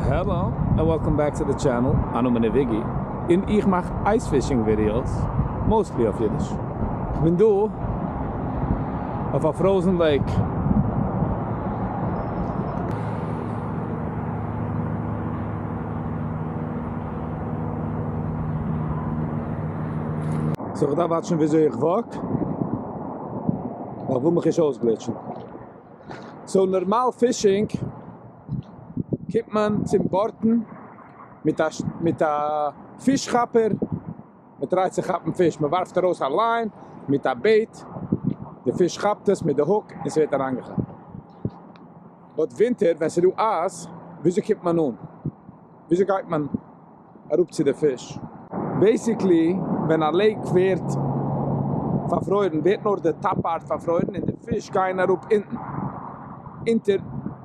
Hello and welcome back to the channel, מיין נאמען איז וויגי און איך מאך ice fishing videos, mostly אויף אידיש. כ'בין דא אויף א frozen lake. So כ'דארף watch ן וויאזוי איך walk, ווייל כ'וויל מיך נישט אויסגליטשן. So נארמאל fishing קומט מען צום בארטן מיט א מיט א פיש כאפער, מען try ט צו כאפן פיש, מען ווארפט ארויס א line מיט א bait, די פיש כאפט עס מיט די hook און ס'ווערט אריינגעכאפט. But ווינטער ווען ס'דא אייז, וויאזוי קומט מען אן? וויאזוי גייט מען אראפ צו די פיש? Basically ווען א lake ווערט פארפרוירן ווערט נאר די top part פארפרוירן און די פיש גייען אראפ אונטן, אונטער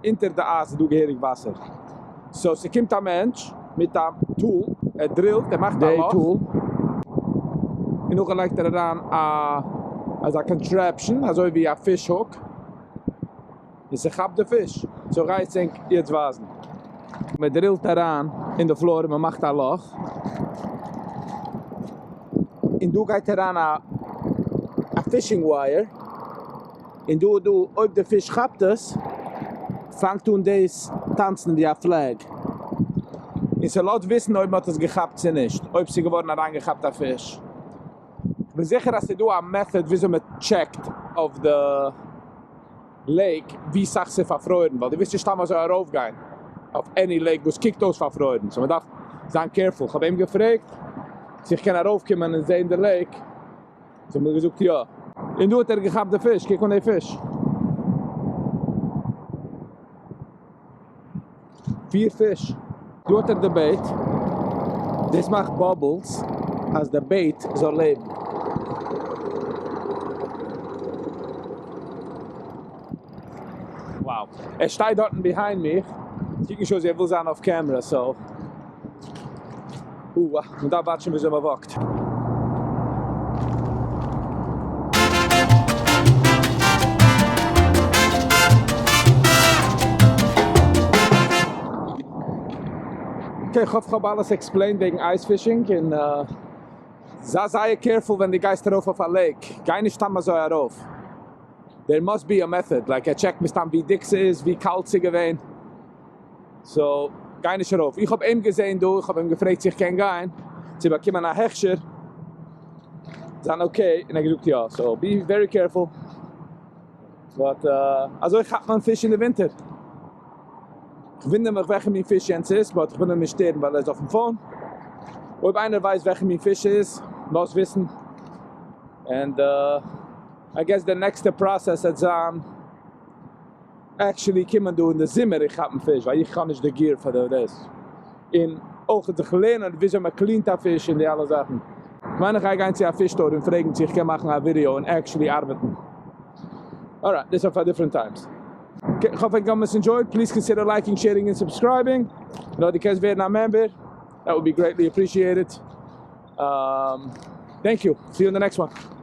אונטער די אייז איז דא געהעריג וואסער, so ס'קומט א מענטש מיט א tool, ער drill ט, ער מאכט א לאך, און נאכדעם לייגט ער אריין א אזא contraption אזוי ווי א fish hook, און ס'כאפט די פיש, so גיי איך ענק יעצט ווייזן. מען drill ט אריין אין די floor און מען מאכט א לאך, און דא גייט אריין א א fishing wire, און דא דא אויב די פיש כאפט עס, פאנגט אן דאס טאנצן ווי א flag, און ס'לאזט וויסן אויב מ'האט עס געכאפט צו נישט, אויב ס'איז געווארן אריינגעכאפט א פיש. כ'בין זיכער אז ס'איז דא א method וויאזוי מ'טשעקט אויף די lake ווי סאך ס'איז פארפרוירן, ווייל דו ווילסט נישט סתם אזוי ארויפגיין אויף any lake וואס קוקט אויס פארפרוירן, so מ'דארף זיין careful. כ'האב אים געפרעגט צו איך קען ארויפקומען און זען די lake, זיי האבן מיר געזאגט יא. און דא האט ער געכאפט די פיש, קוק אן די פיש. פיר פיש. דא האט ער די bait, דאס מאכט bubbles אז די bait זאל לעבן. Wow. ער שטייט דארטן behind מיך, קוקט נישט אויס ווי ער וויל זיין אויף camera, so. אוה, מען דארף watch ן וויאזוי מען walk ט. Okay, איך האף כ'האב אלעס explained וועגן ice fishing, און זיי זייער careful ווען דו גייסט ארויף אויף א lake, גיי נישט סתם אזוי ארויף, there must be a method, like ער check ט מסתם ווי דיק ס'איז, ווי קאלט ס'איז געווען. So גיי נישט ארויף. איך האב אים געזען דא, איך האב אים געפרעגט צו איך קען גיין צו באקומען א הכשר, זיין okay, און ער האט געזאגט יא, so be very careful. But אזוי כאפט מען פיש אין די ווינטער. איך וואונדער מיך וועלכע מין פיש יענץ איז, but איך וויל אים נישט שטערן ווייל ער איז אויפן phone. אויב איינער ווייסט וועלכע מין פיש ס'איז, לאז וויסן. And I guess די נעקסטע process וועט זיין. Actually קומען דא אין די זומער און כאפן פיש ווייל איך האב נישט די gear פאר דאס, און אויך זיך לערנען וויאזוי מען clean ט א פיש און די אלע זאכן. כ'מיין איך גיי גיין צו א fish store און פרעגן צו איך קען מאכן א ווידעא און actually ארבעטן. Alright, דאס איז פאר different times. כ'האף ענק האבן עס enjoyed, please consider liking, sharing און subscribing, און אויב דו קענסט ווערן א member, that would be greatly appreciated. Thank you, see you in the next one.